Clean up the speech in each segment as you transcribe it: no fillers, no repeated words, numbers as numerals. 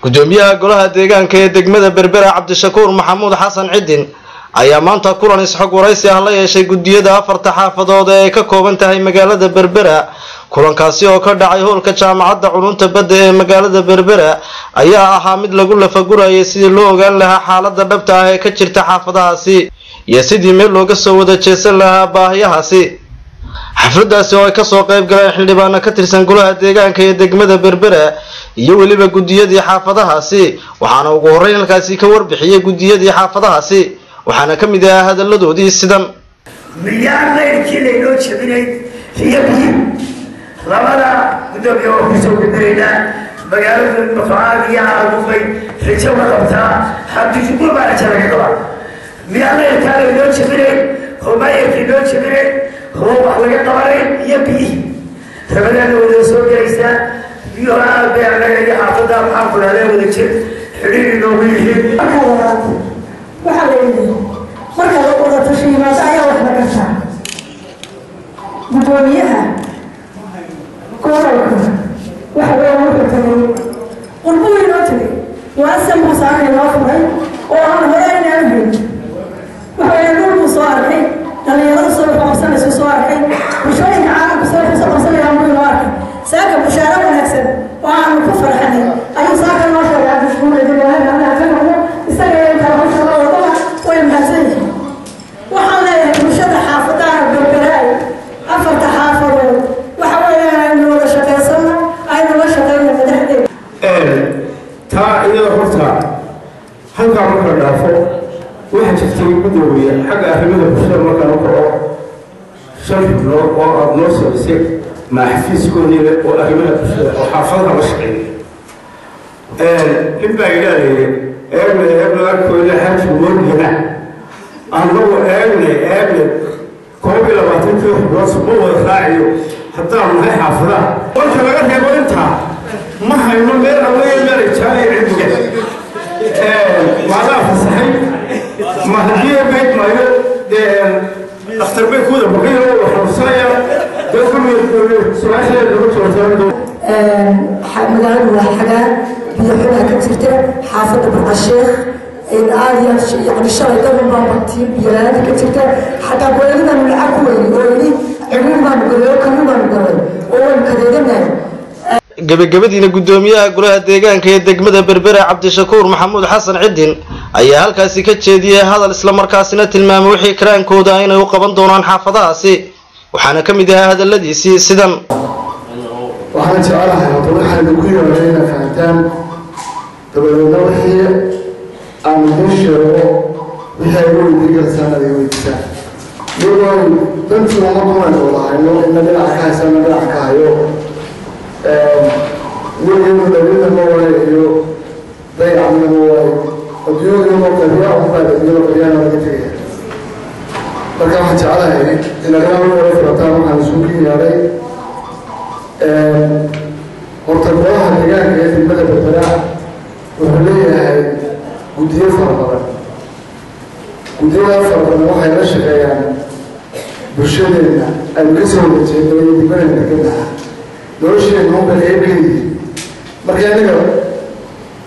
Gudoomiyaha golaha deegaanka ee degmada Berbera Cabdishakuur Maxamuud Xasan Cidin ayaa maanta kulan isxog waraysi ah la yeeshay gudiyada afarta xaafadood ee ay ka kooban tahay magaalada Berbera. Kulankaasi oo ka dhacay hoolka jaamacadda culunta badda ee magaalada Berbera ayaa ahaa mid lagu lafagurayay sidii loo ogaan lahaa xaaladda dhabta ah ee ka jirta xaafadahaasi iyo sidii meel looga soo wada jeesan lahaa baahiyahaasi. Xafladaasi oo ay kasoo qayb galeen xildhibaano ka tirsan golaha deegaanka ee degmada Berbera iyo weliba gudiyadii xaafadahaasi, waxaana ugu horreyn halkaasi ka warbixiyay gudiyadii xaafadahaasi, waxaana ka mid ahaa hadalladoodii sidan: Miyaan layrkii laynoo jebinay iyo biyi labada gudoomiya waa kusoo gudbinaynaa. Magaalada maqaad iyo aagufay rajo ka qabtaa, Cabdishakuur baa rajo laga qabaa. Miyaan layrkaa laynoo jebinay, homayarkii noo jebinay oo wax laga qabanayn iyo biyihii rabadaana wada soo gelaysaa, biyuhu aad bay annaga iyo xaafadda maxaan ku dhahdaa wada jir xidhiir inoogu yihiin. Marka labaad, waxaa la yidhi marka la wada tashi yimaado ayaa wax la gartaa. Gudoomiyaha gobolku waxa weeye wuxuu tagay qurbuu inoo tagay, waasan buu saaka inoo furay oo aan hore inaan helin. Waxa weeye dhul buu soo arkay, dhalinyaradu soo wuxuu qabsanaysu soo arkay, bulshooyinka caalamku soo wuxuu soo qabsanayaan buu inoo arkay. Saaka bushaaro wanaagsan oo aanu ku farxanay ayuu saaka noo sheegay Cabdishakuur Cidilaahi Allah ka noqdo, isaga iyo kala hawsha la wadaba way mahadsan yihiin. Waxaan leeyahay bulshada xaafadaha Berberaay, afarta xaafadood, waxa weeyaan aynu wada shaqaysano, aynu la shaqayno madaxdeeda. Taa iyada horta halkaa marka la dhaafo, waxaa jirtay gudoomiye xagga arrimada bulshada markaan u kaco 5 xubnood oo aada noo samaysay maaxafiiskoodiina oo arrimaha bulshada oo xaafadaha la shaqeeya. Nin baa yidhaahaya eegne eegne arkooda xaaji moodgana, annagu eegne eegne 21-kii xubnood ma wada raaciyo haddaan nahay xaafadaha. Marka laga reebo intaa ma hayno meel alle meel ay jaalaya cilmiga maadaa fasaxay ma haddii bayd maayo dee dhakhtar bay kuwada baqayo oo xanuunsanaya dee kulli su-aasheeda lagu jawaabtaa. Magaaladu waa xagaa, biyo xunaa ka jirta xaafadda Burcasheekh aad iyo yani shalay daban baa baktiin biyo la-aanta ka jirta. Xataa gooladaanu lacag ku weynay oo yidhi ciriir baanu galay oo kalluun baanu galay oo waynu kadeedanahay. Gebagabadiina gudoomiyaha golaha deegaanka ee degmada Berbera Cabdishakuur Maxamuud Xasan Cidin ayaa halkaasi ka jeediyey hadal, islamarkaasina tilmaamay wixii karaankooda inay u qaban doonaan xaafadahaasi, waxaana ka mid ahaa hadalladiisii sidan: Waxaan jecelahay hadda waxaa idinku yeedhay inaad fahantaan, dabadeedna wixii aan idiin sheego wixii ay weydiin kartaan aad iga weydiisaan, iyadoo dantii ummaduna aynu wada hayno, ina dhinaca ka haysa ina dhinaca ka hayo, weligeenu dhaliilna ma waayo iyo dayacna ma waayo. Adduunyadu iyadoo qabya unbaa iyadoo qabyaana laga tegaya. Marka waxaan jecelahay inaad wada furataan. Waxaan isugu yeedhay horta golaha deegaanka ee degmada Berbera wuxuu leeyahay guddiyo fara badan. Guddiyada fara badan waxay la shaqeeyaan bulshadeenna aynu ka soo wada jeedno iyo degmadaynu deganaha, nolosheenna unbay qayb ka yihiin. Marka innaga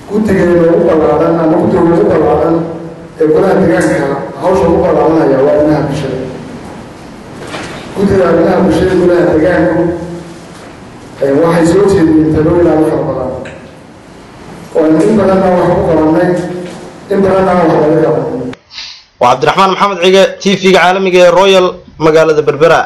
guddigeena ugu ballaaran ama guddiga ugu ballaaran ee golaha deegaanka hawsha ugu ballaaranaya waa arrimaha bulshada. Guddiga arrimaha bulshada golaha deegaanku waxay soo jeediyeen talooyin aad u fara badan oo in badanna wax ku qabanay, in badanna wax laga qabanay. Waa Cabdiraxmaan Maxamed Cige, TV-ga caalamiga ee Royal, magaalada Berbera.